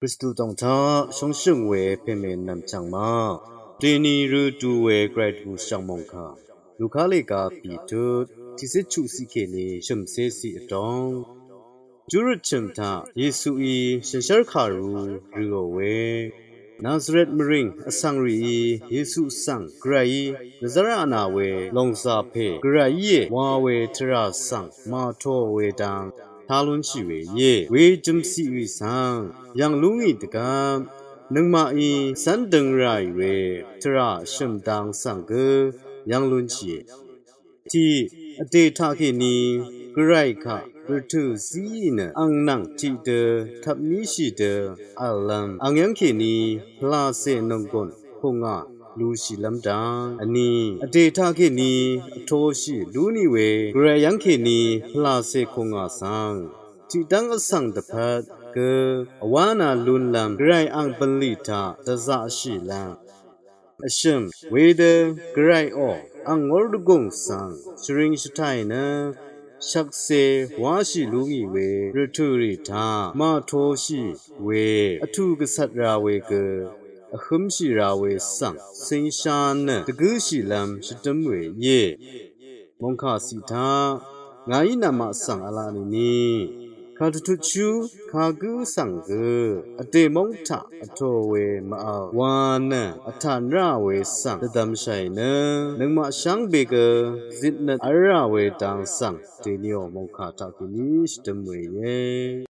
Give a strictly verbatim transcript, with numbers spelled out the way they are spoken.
Kristu tòng taq shóngshø̀ng we pèmè nv̀mchv̀ng ma. Dèni rø du we gvray dvgù shv̀ng mòngkà. Luka lèga pìtut tiqcé chuqciq kèní shø̀mcéciq vdóng. Júrøt chø̀m taq Yesuí shànshv́r kàru røò we Nazaret mvrìng vsvng rìí Yesu svng gvrayí dvzv́r vnà we lòngzà pè gvrayíe wa we tvrà svng màtò we dang tá lúnshì we íe. We jø̀mciq rì svng yv̀ng lú ngì dvgvp nøngmaqí cv́n døng ràì we tvrà shø̀m dang svng gø yv́ng lúnshìe. Tiq, vdè taqkèní gvray kaq rvtø̀ zíì nø ang nvng tiqdø tvpníshì dø v̀llv́m ang yv́ngkèní pvlàcè nònggùn kùngà lushìlv́m dang. Vní, vdè taqkèní vtoshì lú nì we gvray yv́ngkèní pvlàcè kùngà svng tiqdv́ng vsvng dvpvt gø vwána lúnlv́m gvray ang bv̀nlì taq dvzaqshìlv́m. Vshø̀m, wedø gvrayò ang ngór dvgùng svng shvring shvtàì nø shvkse wáshì lú ngì we rvtø̀ rì taq màtoshì we vtù gvcvt ra we gø vhǿmshì ra we svng cingsha nø dvgǿshìlv́m shvdǿm we íe. Mòngkà ciq taq ngàí namaq svng v̄la nìni kàdvtutshú kagǿ svng gø vdè móng taq vtō we màvl wa nø vtà nvrà we svng dvdvmshàì nø nøngmaq shvngbe gø zitnøt v́lrà we dang svng dèniò mòngkà taqkèní shvdǿm we íe.